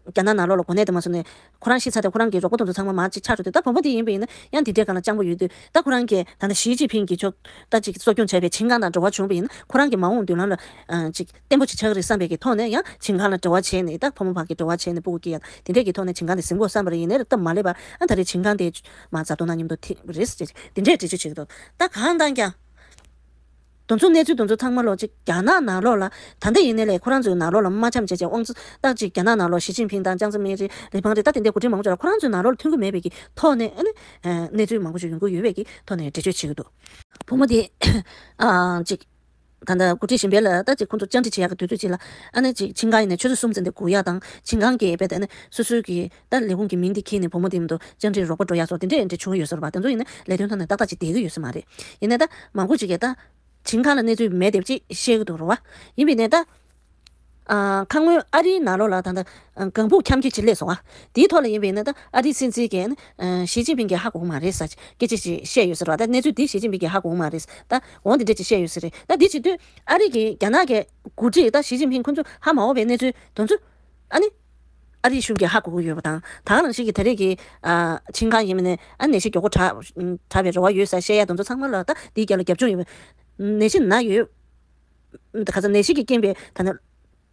རྒྱ་ནག་ནང་ལོགས་ལ་གོ་གནས་དེ་མ་སོང་ནས་ཁོ་རང་ཤི་ཚར་དུས་ཁོ་རང་གི་རོགས་པ་དེ་ཚོ་ཚང་མ་མར་ཅིག་ཆགས་འགྲོ་དུས། ད་བུ་མོ་དེ་ཡིན་པ་ཡིན་ན་ཡང་དེ་འདྲའི་སྒང་ལ་སྤྱང་པོ་ཡོད་དུས། ད་ཁོ་རང་གིས་ད་ལྟ་ཞི་ཅིན་ཕིང་གིས་ཆོག་ད་ཅིག་གསོ་སྐྱོང་བྱས་པའི་ཆིང་ཀང་དང་འབྲེལ་བ་བྱུང་བ་ཡིན་ན། ཁོ་རང་གི་མ་འོངས་མདུན་ལམ་ལ་ཨ་ཅིག་བརྟན་པོ་ཅིག་ཆགས་ཀྱི་རེད་བསམ་པའི་གི་ཐོག་ནས། ཡང་ཆིང་ཀང་ལ་འབྲེལ་བ་བྱས་ནས། ད་ཕོ་མོ་བར་གྱི་འབྲེལ་བ་བྱས་ནས་སྤུ་གུ་སྐྱེ་ཡ་དེ་འདྲས་ཀྱི་ཐོག་ནས་ཆིང་ཀང་དེ་ཟིན་དགོས་བསམ་པ་རེད། ཡིན་ནའི་ད་མ་སླེབས་པར་ཨ་ད་རེས་ཆིང་ཀང་དེ་མར་རྫ་དོང་ནང་མཉམ་དུ་ཐིམ་རེད་ཟེར། དེ་འདྲས་འགྲེལ་བརྗོད་བྱེད་ཀྱི་འདུག་ད་གང་ལྟར་ཀྱང་དེ་ཚོ་གནས་ཚུལ་དེ་ཚོ་ཚང་མ་ལོག་ཅིག་རྒྱ་ནག་ནང་ལོགས་ལ། ད་ལྟ་ཡིན་ནའི་ལས་ཁོ་རང་ཚོའི་ནང་ལོགས་ལ་མ་འཆམ་བྱས་བྱས་དབང་ཚད་ད་ཅིག་རྒྱ་ནག་ནང་ལོགས་ཞི་ཅིན་ཕིང་དང་ཅང་ཙེ་མིན་རེད། ལི་ཕང་རེད། ད་དེ་འདྲའི་འགོ་ཁྲིད་མང་པོ་ཅིག་ལ་ཁོ་རང་ཚོའི་ནང་ལོགས་ལ་མཐུན་གྱི་མེད་པའི་གི་ཐོག་ནས། ཨ་ནི་ཨ་གནས་ཚུལ་མང་པོ་ཞིག་ཡོང་གི་ཡོད་པའི་གི་ཐོག་ནས་འགྲེལ་བརྗོད་བྱེད་ཀྱི་འདུག་བུ་མོ་དེ་ཨ་ཅིག་ད་ལྟ་འགོ་ཁྲིད་གཞན་པ་ལ་ད་ཅིག་ཁོང་ཚོ་བཅར་འདྲི་བྱེད་ཡག་གི་དུས་ཚོད་ཅིག་ལ། ཨ་ནི་ཅིག་ཆིང་ཀང་ཡིན་ནའི་ཆུ་ཚོད་གསུམ་ཙམ་དེ་སྒུག་ཡག་དང་། ཆིང་ཀང་གིས་རྦད་དེ་ཨ་ནི་སོ་སོའི་གི་ད་ལས་ཁུངས་ཀྱི་མིང་དེ་འཁྱེར་ནས་བུ་མོ་དེ་མཉམ་དུ་བཅར་འདྲི་རོགས་པ་འགྲོ་ཡག་སོགས་དེ་འདྲས་དེ་འདྲས་བྱུང་གི་ཡོད་ས་རེད་པ། དེ་ཚོ་ཡིན་ན་ལས་དོན་ཐོག་ནས་ཏག་ཏག་ཅིག་བསྡད་ཀྱི་ཡོད་ས་མ་རེད། ཡིན་ནའི་ད་མང་པོ་ཅིག་གིས་ད་ཆིང་ཀང་ལ་གནས་ཚུལ་མེད་བསྡད་པ་ཅིག་བཤད་ཀྱི་འདུག་རེད་པ། ཡིན་པ་ཡིན་ནའི་ད། ཨ། ཁ་སྔོན་ཨ་རིའི་ནང་ལོགས་ལ་ད་ལྟ་ཨ་ལྒང་ཕུག་འཁྱམ་སྐྱེལ་ཅིག་སླེབས་སོང་ང་། དེའི་ཐོག་ལ་ཡིན་པ་ཡིན་ན་ད་ཨ་རིའི་སྲིད་འཛིན་གྱིས་ཨ་ཞི་ཅིན་ཕིང་གིས་ཧ་གོ་གི་མ་རེད་ཟེར་སྐད་ཆ་ཅིག་བཤད་ཡོད་ས་རེད་པ། ད་གནས་ཚུལ་འདི་ཞི་ཅིན་ཕིང་གིས་ཧ་གོ་གི་མ་རེད། ད་འོ་འདི་འདྲས་ཅིག་བཤད་ཡོད་ས་རེད། ད་འདི་བྱེད་དུས་ཨ་རི་གི་རྒྱ་ནག་གི་འགོ་ཁྲིད་ད་ཞི་ཅིན་ཕིང་ཁོང་ཚོ་ཧ་མ་གོ་བའི་གནས་ཚུལ་དེ་ཚོ་ཨ་ནི་ཨ་རིའི་གཞུང་གིས་ཧ་གོ་གི་ཡོད་པ་དང་། ད་ག་ནང་བཞིན་གྱི་ད་རེས་ཀྱི་ཨ་ཆིང་ཀང་ཡིན་པ་ནས་ཨ་ནད་གཞི་མགྱོགས་པོ་དྲག་དྲག་པའི་རེ་བ་ཡོད་ཟེར་བཤད་ཡ་དེ་ཚོ་ཚང་མ་ལ་ད་འདིའི་རྒྱབ་ལ་རྒྱབ་ལྗོངས་ཡོད་པ། ནད་གཞི་ན་ཡོད། ད་ག་ཚོད་ནད་གཞི་གི་རྐྱེན་པས་ད་ནི་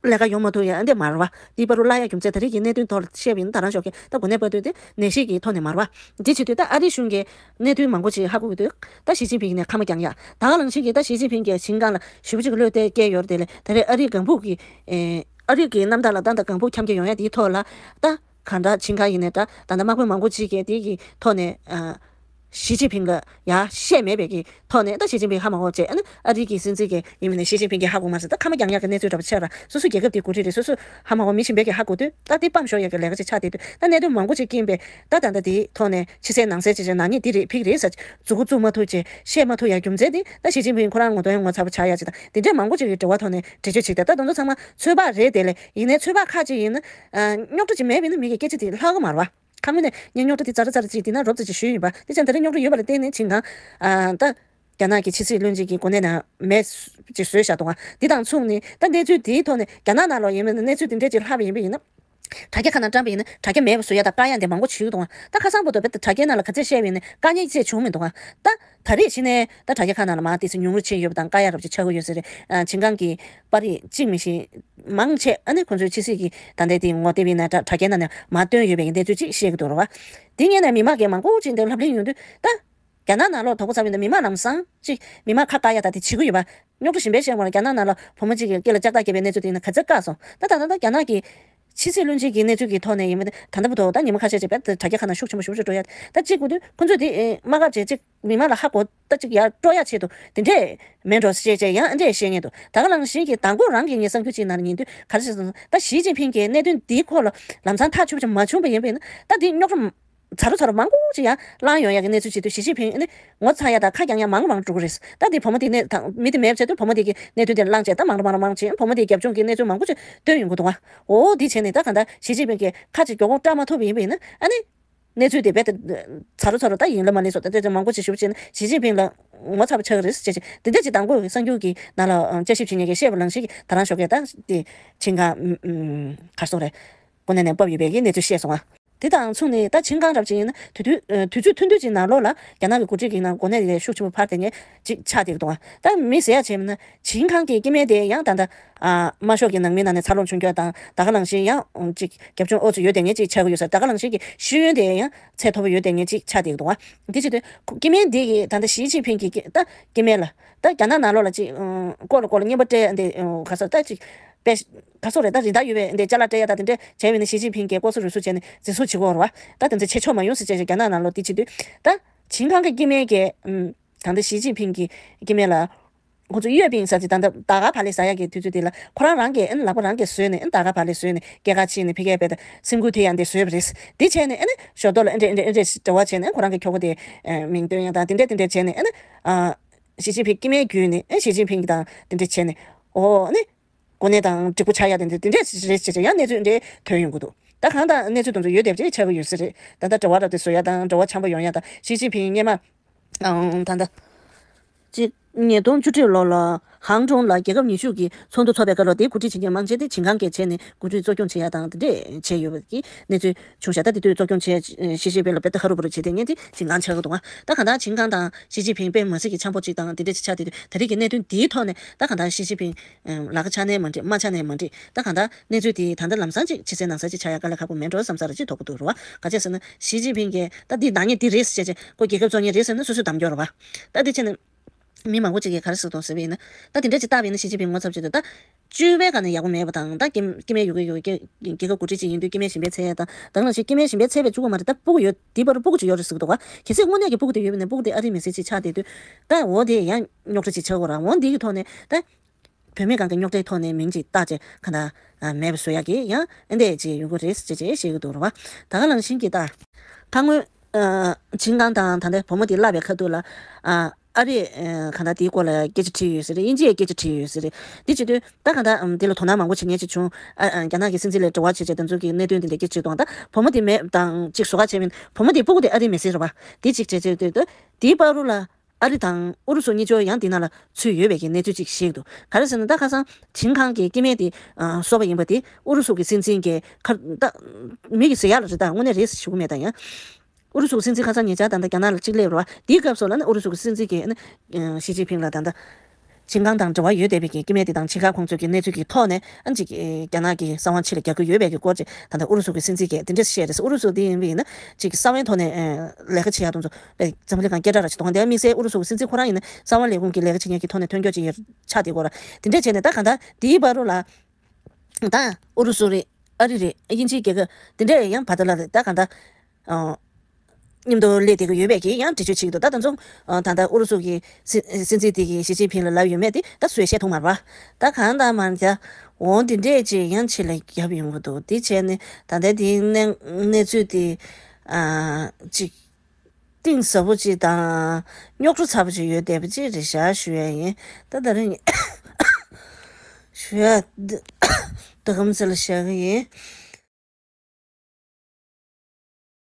ལས་ཀ་ཡོང་མ་ཐུབ་ཡ་འདི་མ་རེད་པ། འདི་བར་དུ་བརླག་ཡ་རྒྱུ་མཚན་ད་རེས་ཀྱི་གནད་དོན་ཐོག་ལ་བཤད་པ་ཡིན་ན། ད་རང་ཤོག་གི་ད་གོ་གནས་བར་དུ་དེ་ནད་གཞི་གི་ཐོག་ནས་མ་རེད་པ། འདི་བྱེད་དུས་ད་ཨ་རིའི་གཞུང་གིས་གནད་དོན་མང་པོ་ཅིག་ཧ་གོ་གི་འདུག་ད་ཞི་ཅིན་ཕིང་ནས་ཁ་མ་བརྒྱངས་ཡ། ད་ག་ནང་བཞིན་གྱི་ད་ཞི་ཅིན་ཕིང་གིས་ཆིང་ཀང་ལ་ཞེ་པོ་ཅིག་བློ་གཏད་བསྐྱལ་ཡོད་རེད། དེ་ལས་ད་རེས་ཨ་རིའི་ལྒང་ཕུག་གི་ཨ་རི་གི་གནམ་ཐང་ལ་ད་ད་ལྒང་ཕུག་འཁྱམ་སྐྱེལ་ཡོང་ཡ་དེའི་ཐོག་ལ་ད་གང་འདྲ་ཆིང་ཀང་ཡིན་ནའི་ད་ད་ད་དམག་དཔོན་མང་པོ་ཅིག་གིས་དེ་གི་ཐོག་ནས་ཨ། ཞི་ཅིན་ཕིང་ལ་ཡ་བཤད་མེད་པའི་གི་ཐོག་ནས། ད་ཞི་ཅིན་ཕིང་ཧ་མ་གོ་བྱས། ཨ་ནི་ཨ་རི་གི་སྲིད་འཛིན་གྱི་ཡིན་མིན་ནས་ཞི་ཅིན་ཕིང་གིས་ཧ་གོ་མ་ཟེར། ད་ཁ་མ་རྒྱག་ཡག་གི་གནས་ཚུལ་འདྲ་པོ་ཆགས་ར། སོ་སོ་རྒྱལ་ཁབ་དེའི་འགོ་ཁྲིད་རེད། སོ་སོ་ཧ་མ་གོ་མི་གཞན་པས་ཀྱི་ཧ་གོ་དུས། ད་དེ་སྤམ་ཤོར་ཡག་གི་ལས་ཀ་ཅིག་ཆགས་བསྡད་དུས། ད་གནད་དོན་མང་པོ་ཅིག་རྐྱེན་པས། ད་ད་ལྟ་དེའི་ཐོག་ནས་ཕྱི་གསལ་ནང་གསལ་ཅིག་བྱས་ན་ནི་འདི་རེད་ཕིག་རེད་ཟེར་མཛུབ་གུ་བཙུགས་མ་ཐུབ་བྱས། བཤད་མ་ཐུབ་ཡག་རྒྱུ་མཚན་དེ། ད་ཞི་ཅིན་ཕིང་ཁོ་རང་ངོ་གདོང་ངོ་ཚ་པོ་ཆགས་ཡག་ཅིག་དང་། དེ་འདྲའི་མང་པོ་ཅིག་གི་འབྲེལ་བ་ཐོག་ནས་འགྲེལ་བརྗོད་བྱེད་དེ། ད་དེ་ཚོ་ཚང་མ་ཚོད་དཔག་རེད། དེ་ལས་ཡིན་ནའི་ཚོད་དཔག་ཁག་ཅིག་ཡིན་ན། རྙོག་དྲ་ཅིག་མེད་པ་ཡིན་ན་མི་གིས་སྐད་ཆ་དེ་ལྷག་གི་མ་རེད་བ། ཁ་སྔོན་ནས་ངས་རྙོག་དྲ་དེ་ཙ་ར་ཙ་ར་ཅིག་དེ་ན་རོབ་ཙམ་ཅིག་ཞུས་ཡིན་པ། དེ་ཙང་ད་རེས་རྙོག་དྲ་ཡོད་པ་ལ་བརྟེན་ནས་ཅིན་ཁང་། ཨ། ད་རྒྱ་ནག་གི་ཕྱི་སྲིད་བློན་ཆེན་གྱི་གོ་གནས་ནས་མེད་ཅིག་བཟོས་བཞག་འདུག་ག། འདི་དང་མཚུངས་ནས་ད་གནས་ཚུལ་དེའི་ཐོག་ནས་རྒྱ་ནག་ནང་ལོགས་ཡིན་པ་ན། གནས་ཚུལ་དེ་འདྲས་ཅིག་ལྷག་པ་ཡིན་པ་ཡིན་ན། དྲ་རྒྱ་ཁག་ནང་བཀྲམ་པ་ཡིན་ན་དྲ་རྒྱ་མེད་པ་བཟོ་ཡ་དང་བཀག་ཡ་འདི་མང་པོ་བྱེད་ཀྱི་འདུག་ག། ད་ཁ་སང་བར་དུ་བོད་དྲ་རྒྱའི་ནང་ལ་ག་ཚད་བཤད་པ་ཡིན་ན་བཀག་ཉར་ཅིག་བྱུང་མི་འདུག་ག། ད་ད་རེས་གཞི་ནས་ད་དྲ་རྒྱ་ཁག་ནང་ལ་མར་ཏོག་ཙམ་ཉུང་རུ་ཕྱིན་ཡོད་པ་དང་། བཀག་ཡ་རབ་ཅིག་ཆགས་ཀྱི་ཡོད་ས་རེད། ཨ། ཅིན་ཁང་གི་པར་རིས་གཅིག་མིན་ཞིག་མང་ཆེ། ཨ་ནི་ཁོང་ཚོའི་ཕྱི་སྲིད་ཀྱི་ད་ལྟའི་དེ་ངོ་དེབ་ཡིན་ན་དྲ་དྲ་རྒྱའི་ནང་ནས་མར་བཏོན་ཡོད་པའི་གནས་ཚུལ་ཅིག་བཤད་ཀྱི་འདུག་རེད་བ། དེ་ངོས་ནས་མི་མང་གིས་མང་པོ་ཅིག་འདིར་ལབ་གླེང་ཡོང་དུས། ད་རྒྱ་ནག་ནང་ལོགས་དོགས་པ་ཟ་བ་ཡིན་ན་མི་མང་ལམ་སང་ཅིག་མི་མང་ཁ་བཀག་ཡ་ད་དེ་བྱེད་ཀྱི་ཡོད་པ། རྙོག་དྲ་གཞན་པའི་བཤད་དགོས་ན། རྒྱ་ནག་ནང་ལ་བུ་མོ་གཅིག་གི་སྐེ་ལ་ལྕགས་ཐག་བརྒྱབ་པའི་གནས་ཚུལ་དེ་ཡིན་ན་ག་ཚོད་བཀག་སོང་། ད་ད་ད་ད་རྒྱ་ནག་གི་ཕྱི་སྲིད་བློན་ཆེན་གྱི་གནས་ཚུལ་གྱི་ཐོག་ནས་ཡིན་པ་དེ། ད་ལྟ་བར་དུ་ད་ཉི་མ་ཁ་ཤས་ཅིག་བོད་དྲ་རྒྱ་ཁག་ནང་ཤུགས་ཆེན་པོ་ཞེ་པོ་ཅིག་འགྲོ་ཡ། ད་གཅིག་དགོས་དུས་ཁོང་ཚོས་དེ་དམག་སྒར་བྱས་ཅིག་མི་མང་ལ་ཧ་གོ་ད་ཅིག་ཡར་སྤྲོད་ཡ་ཆེད་དུ་དེ་འདྲས་མེད་འགྲོ་ཞེས་བྱས་ཡང་འདྲས་བཤད་མཁན་འདུག། ད་ག་ནང་བཞིན་གྱི་དང་པོ་རང་གི་ངས་གསར་འགྱུར་ཅིག་ནང་ལ་ཉན་དུས་ག་རེ་ཟེར་སོང་། ད་ཞི་ཅིན་ཕིང་གིས་གནད་དོན་འདིའི་སྐོར་ལ་ལམ་སང་ཐག་ཆོད་པ་ཅིག་མ་བྱུང་བ་ཡིན་པ་ཡིན་ན། ད་འདི་རྙོག་དྲ་ཚ་རུ་ཚ་རུ་མང་པོ་ཅིག་ཡར་ལངས་ཡོང་ཡག་གི་གནས་ཚུལ་བྱེད་དུས། ཞི་ཅིན་ཕིང་ནི་ངོ་ཚ་ཡ་དང་ཁ་རྒྱག་ཡ་མང་རུ་མང་རུ་འགྲོ་གི་རེད། ད་འདི་བུ་མོ་དེ་ནས་དང་མི་དེ་མེད་བྱས་དུས། བུ་མོ་དེ་གི་གནད་དོན་དེ་བླངས་བྱས་ད་མང་རུ་མང་རུ་མང་རུ་བྱས། བུ་མོ་དེའི་རྒྱབ་ལྗོངས་ཀྱི་གནས་ཚུལ་མང་པོ་ཅིག་བཏོན་ཡོང་གི་འདུག་ག། འོ་འདི་བྱས་ནས་ད་གང་ལྟར་ཞི་ཅིན་ཕིང་གིས་ཁ་ཅིག་མགྱོགས་པོ་བཀྲམ་མ་ཐུབ་པ་ཡིན་པ་ཡིན་ན། ཨ་ནི་གནས་ཚུལ་དེ་རྦད་དེ་ཚ་རུ་ཚ་རུ་ད་ཡིན་ལ་མ་ལེན་སོང་། ད་དེ་ཚོ་མང་པོ་ཅིག་ཞུ་བྱས་ན་ཞི་ཅིན་ཕིང་ལ་ངོ་ཚ་པོ་ཆགས་ཀྱི་རེད་ཟེར་བྱས། དེ་འདྲ་ཅིག་དང་པོ་གསར་འགྱུར་གྱི་ནང་ལ་དཔྱད་ཞིབ་བྱེད་མཁན་གྱིས་བཤད་པ་ནང་བཞིན་གྱི། ད་རང་ཞོགས་ཀས་ད་དེ་ཅིན་ཁང་། ཨུམ། ཨུམ། ག་རེ་ཟེར་དགོས་རེད། གོ་གནས་ནས་བབས་ཡོད་པའི་གི་གནས་ཚུལ་བཤད་སོང་ང་། དེ་དང་མཚུངས་ནས་ད་ཅིན་ཁང་རབ་ཅིག་ཡིན་ན་དུས་དུས་ཨ། དུས་ཚོད་ཐུང་ཐུང་ཅིག་ནང་ལོགས་ལ་རྒྱ་ནག་གི་འགོ་ཁྲིད་ཀྱི་ནང་གོ་གནས་དེ་ཤུགས་ཆེན་པོ་འཕར་བསྡད་མཁན་ཅིག་ཆགས་བསྡད་ཀྱི་འདུག་ག། ད་མི་ཟེར་ཡ་བྱས་ན་ཅིན་ཁང་གི་སྐྱེ་དམན་དེ་ཡང་ད་ལྟ། ཨ། དམར་ཤོག་གི་ནང་མིའི་ནང་ནས་འཚར་ལོངས་བྱུང་རྒྱུ་དང་། ད་ག་ནང་བཞིན་ཡང་ཅིག་རྒྱབ་ལྗོངས་ཨོ་ཙི་ཡོད་བསྡད་མཁན་ཅིག་ཆགས་ཀྱི་ཡོད་ས། ད་ག་ནང་བཞིན་གྱི་ཤེས་ཡོན་དེ་ཡང་ཚད་མཐོ་པོ་ཡོད་བསྡད་མཁན་ཅིག་ཆགས་བསྡད་ཀྱི་འདུག་ག། འདི་བྱེད་དུས་སྐྱེ་དམན་འདི་གི་ད་ལྟ་ཞི་ཅིན་ཕིང་གི་ད་སྐྱེ་དམན་ལ། ད་རྒྱ་ནག་ནང་ལོགས་ལ་ཅིག་ཨ། སྐོར་ལ་སྐོར་ལ་རྔན་པ་སྤྲད་ཡ་འདི། ཨ། ག་ས་ད་ཅིག་པེ། ག་སོག་རེད། ད་རིན་ཐང་ཡོད་པའི་འདི་ཅ་ལག་སྤྲད་ཡ་ད་དེ་འདྲས་བྱས་པ་ཡིན་ན་ཞི་ཅིན་ཕིང་གིས་ལྐོག་ཟ་རུལ་སུངས་བྱས་ནས་འཛིན་བཟུང་བྱེད་ཀྱི་ཡོད་རེད་བ། ད་དེ་ཚོ་བྱེད་ཆོག་མ་ཡོང་ཟེར་བྱས་བྱས་རྒྱ་ནག་ནང་ལོགས་འདི་བྱེད་དུས། ད་ཅིན་ཁང་གི་སྐྱེ་དམན་གྱིས། ཨམ། ད་ལྟ་ཞི་ཅིན་ཕིང་གི་སྐྱེ་དམན་ལ། ཁོ་ཚོ་གཡོས་པིན་ཟ་ཅིག་ད་ལྟ་ཟླ་དཀར་བག་ལེབ་ཟ་ཡག་གི་དུས་ཚོད་དེ་ལ་ཁོ་རང་རང་གིས། ཨ། ལག་པ་རང་གིས་བཟོས་ནས། ཨ། ཟླ་དཀར་བག་ལེབ་བཟོས་ནས་སྐྱེལ་ག་ཕྱིན་ནས་ཕ་གིར་ཕེབས་ཏེ་སེམས་འགུལ་ཐེབས་ཡ་འདི་བཟོས་པ་རེད། འདི་བྱས་ནས། ཨ་ནི་ཞོར་ཐོག་ལ་ཨ་འདྲས་ཨ་འདྲས་ཨ་འདྲས་འབྲེལ་བ་བྱས་ནས། ཨ། ཁོ་རང་གི་ཁྱོ་ག་དེ་མིང་བཏོན་ཡ་དང་དེ་འདྲས་དེ་འདྲས་བྱས་ནས། ཨ་ནི། ཨ། ཞི་ཅིན་ཕིང་སྐྱེ་དམན་བརྒྱུད་ནས། ཨ། ཞི་ཅིན་ཕིང་གི་དང་དེ་འདྲས་བྱས་ནས། འོ། ཨ་ནི། གོ་གནས་དང་འགྲིག་པོ་ཆགས་ཡ་དེ་འདྲ་དེ་འདྲས་རེད་ཅེས་ཡང་གནས་ཚུལ་འདྲས་ཐོན་ཡོང་གི་འདུག། ད་གང་ལྟར་གནས་ཚུལ་དེ་ཚོ་ཡོད་བསྡད་པ་ཅིག་ཆགས་ཀྱི་ཡོད་ས་རེད། ད་ལྟ་འབྲེལ་བ་རབ་དེ་བཟོ་ཡ་དང་། འབྲེལ་བ་འཆམ་པོ་ཡོང་ཡ་དང་། ཞི་ཅིན་ཕིང་སྔོན་མ། ཨང་། ད་ལྟ་ཅིག་ཉིས་སྟོང་བཅུ་གཅིག་ལོ་ལ་ཧང་ཀྲུང་ལ་རྒྱལ་ཁབ་ཉི་ཤུ་གི་ཚོགས་འདུ་ཚོགས་པའི་སྐབས་ལ་དེ་གོ་སྒྲིག་བྱེད་མཁན་མང་ཆེ་དེ་ཅིན་ཁང་གིས་བྱས་ནས་གོ་སྒྲིག་གཙོ་སྐྱོང་བྱེད་ཡ་དང་དེ་འདྲས་བྱས་ཡོད་པ་གི་གནས་ཚུལ་བྱུང་ཤག། ད་དེ་དུས་གཙོ་སྐྱོང་བྱས། ཞི་ཅིན་ཕིང་ལ་དཔེ་ད་ཧ་རུ་བུ་རུ་བྱེད་བསྡད་མཁན་དེ་ཅིན་ཁང་ཆགས་ཀྱི་འདུག་ག། ད་གང་ལྟར་ཅིན་ཁང་དང་ཞི་ཅིན་ཕིང་དཔེ་མི་སྲིད་ཀྱི་འཆམ་པོ་ཅིག་དང་དེ་འདྲས་ཅིག་ཆགས་བསྡད་དུས། ད་རེས་ཀྱི་གནད་དོན་འདིའི་ཐོག་ནས་ད་གང་ལྟར་ཞི་ཅིན་ཕིང་ལག་ཆགས་ནའི་མ་འགྲིག། མ་ཆགས་ནའི་མ་འགྲིག། ད་གང་ལྟར་གནས་ཚུལ་དེ་ད་ལྟ་ལམ་སང་ཅིག་ཕྱི་གསལ་ནང་གསལ་ཅིག་ཆགས་ཡ་དཀའ་ལས་ཁག་པོ་མེད་འགྲོ་བསམ་ས་ར་ཅིག་དོགས་པོ་འདུག་རེད་བ། ག་ཅི་ཟེར་ན་ཞི་ཅིན་ཕིང་གིས་ད་འདི་ནག་ཉེས་འདི་རེད་ཟེར་བྱས་བྱས། ཁོ་རྒྱལ་ཁབ་གཙོ་གཉེར་རེད་ཟེར་ན་སོ་སོས་གདམ་རྒྱག་རེད་བ། ད་འདི་བྱས་ནས། མི་མང་པོ་ཅིག་གིས་ག་རེ་ཟེར་འདུག་ཟེར་བ་ཡིན་ན། ད་དེ་འདྲ་ཅིག་བཏགས་པ་ཡིན་ན་ཞི་ཅིན་ཕིང་ངོ་ཚབ་བྱེད་དུས། ད་སྤྱོད་པའི་སྒང་ནས་ཡག་པོ་མེད་པ་དང་། ད་སྐྱེ་སྐྱེ་དམན་ཡོད་གི་ཡོད་གི། རྒྱལ་ཁབ་འགོ་ཁྲིད་ཅིག་ཡིན་དུས་སྐྱེ་དམན་གཞན་པས་འཚོལ་ཡ་དང་། ད་ག་ནང་བཞིན་སྐྱེ་དམན་གཞན་པས་འཚོལ་བས་འགྲིག་གི་མ་རེད། ད་སྤུ་གུ་ཡོད། དེའི་བར་དུ་སྤུ་གུ་ཅིག་ཡོད་རེད་ཟེར་གི་འདུག་ག། གལ་སྲིད་དངོས་གནས་ཀྱི་སྤུ་གུ་དེ་ཡོད་པ་ཡིན་ན་སྤུ་གུ་དེ་ཨ་རིའི་མི་སེར་ཅིག་ཆགས་བསྡད་དུས། ད་འོ་དེ་ཡང་རྙོག་དྲ་ཅིག་ཆགས་ཀྱི་རེད། འོ་འདི་གི་ཐོག་ནས་ད་བུད་མེད་སྒང་གི་རྙོག་དྲའི་ཐོག་ནས་མིང་ཅིག་བཏགས་བྱས་གང་ལྟར་མེད་པ་བཟོ་ཡག་གི་ཡང་ཨ་འདྲས་ཅིག་ཡོང་གི་རེད་ཅེས་བཤད་ཀྱི་འདུག་རེད་བ། ད་ག་ནང་བཞིན་གྱི་ད་ཁ་སྔོན། ཨ། ཅིན་ཁང་དང་ད་ལྟའི་བུ་མོ་དེ་བསླབས་པའི་ཁ་ཐུག་ལ། ཨ། ཨ་རིས། ཨ། གང་ལྟར་དེའི་སྐོར་ལ་སྐད་ཆ་དྲིས་ཡོད་ས་རེད། དབྱིན་ཇིས་སྐད་ཆ་དྲིས་ཡོད་ས་རེད། དེ་བྱེད་དུས་ད་གང་ལྟར། ཨམ། དེ་ལ་དོ་སྣང་མང་པོ་བྱེད་མཁན་ཅིག་བྱུང་། ཨ། ཨ། རྒྱ་ནག་གི་སྲིད་འཛིན་ལ་འབྲེལ་བ་བྱེད་བྱེད་དེ་ཚོ་གི་གནད་དོན་དེ་འདྲ་སྐད་ཆ་དྲིས་དུས། ད་བུ་མོ་དེ་མེད་དང་ཅིག་བཟོ་ཁ་བྱས་མིན། བུ་མོ་དེ་སྤུ་གུ་དེ་ཨ་རིའི་མི་སེར་རེད་བ། དེ་གཅིག་བྱས་བྱས་དུས། དེའི་བར་དུ་ལ་ཨ་རི་དང་ཨུ་རུ་སུ་གཉིས་ཆོ་ཡང་དེ་ནང་ལ་ཚུད་ཡོད་པའི་གི་གནས་ཚུལ་ཅིག་བཤད་འདུག། ག་རེ་ཟེར་ན། ད་ཁ་སང་ཅིན་ཁང་གི་སྐྱེ་དམན་དེ། ཨ། སོགས་པ་ཡིན་པ་དེ་ཨུ་རུ་སུ་གི་སྲིད་འཛིན་གྱིས་ཁ། ད་མི་གིས་ཟེར་ཡག་ལ་རེད། ད་དངོས་གནས་རེད་ཞུ་གི་མེད། ད་ཡང་ཨུ་རུ་སུ་གི་སྲིད་འཛིན་ཁ་སང་ཉེ་ཆར་ད་ལྟ་རྒྱ་ནག་ལ་གཅིག་སླེབས་རེད་བ། དེའི་སྐབས་སུ་ལ་ནི་ཨུ་རུ་སུ་གི་སྲིད་འཛིན་གྱིས་ནི། ཨ། ཞི་ཅིན་ཕིང་ལ་ད་ལྟ་ཅིན་ཁང་དང་འབྲེལ་བ་ཡོད་བསྡད་པའི་གི་སྐྱེ་དམན་དེ་དང་ཅིན་ཁང་ཁོང་ཚོའི་གི་གནས་ཚུལ་གྱི་ཐོག་ནས། ཨ། ཅིག་རྒྱ་ནག་གི་གསང་བ་ཕྱི་ལ་རྒྱག་གི་ཡོད་པའི་གི་སྐོར་ཅིག་ད་ལྟ་ཨུ་རུ་སུ་གི་སྲིད་འཛིན་གྱིས་དེ་འདྲས་བཤད་རེད། ཨུ་རུ་སུ་དེ་ཡིན་པ་ཡིན་ན་ཅིག་གསང་བའི་ཐོག་ནས། ཨ། ལས་ཀ་བྱེད་ཡག་དེ་ཚོ་འཛམ་བུ་གླིང་སྒང་སྐད་གྲགས་ར་ཅིག་གཏོང་། དེ་མི་སེར་ཨུ་རུ་སུ་གི་སྲིད་འཛིན་ཁོ་རང་ཡིན་ན་གསང་བ་ལས་ཁུངས་ཀྱི་ལས་ཀ་བྱེད་མཁན་གྱི་ཐོག་ནས་ཐོན་སྐྱོད་ཅིག་ཡོད་ཆགས་བསྡད་ཀྱི་ཡོད་རེད། དེ་འདྲས་བྱས་ནས་ད་གང་ལྟར་དེའི་བར་དུ་ལ། ད་ཨུ་རུ་སུ་རེད། ཨ་རི་རེད། དབྱིན་ཇིའི་རྒྱལ་ཁབ་དེ་འདྲས་ཡང་བར་དུ་ལ་རེད། ད་གང་ལྟར། ཨ། མཉམ་དུ་སླེབས་བསྡད་ཀྱི་ཡོད་པས་ཀྱི་ཡང་འགྲེལ་བརྗོད་བྱེད་ཀྱི་འདུག་ད་དེ་ཚོ་ཨ་ད་ལྟ་ཨུ་རུ་སུ་གི་སྲིད་སྲིད་འཛིན་དེ་གིས་ཞི་ཅིན་ཕིང་ལ་ལབ་ཡོད་མེད་དེ་ད་སུས་བཤད་ཐུབ་མ་རེད་པ། ད་གང་ལྟར་མ་འདྲ་འོ་འདི་འདྲས་ཅིག་ཡང་ཕྱི་ལ་བརྒྱབ་ཡོང་གི་འདུག་དེ་བྱས་ནས་ད་ལྟ་དེའི་གནས་གནས་ཚུལ་དེ་ཨ་ཅིག་གཏིང་ཟབ་པོ་ཅིག་དང་རྙོག་དྲ་ཚ་པོ་ཅིག་ཡོད་བསྡད་པ་ཅིག་རེད་ཤག་ཞུ་ཡ་ཡིན། ད་ད་རིང་ཞུ་ཡ་འདི་ད་གམ་ཚེ་ལ་བཤད་གི་ཡིན།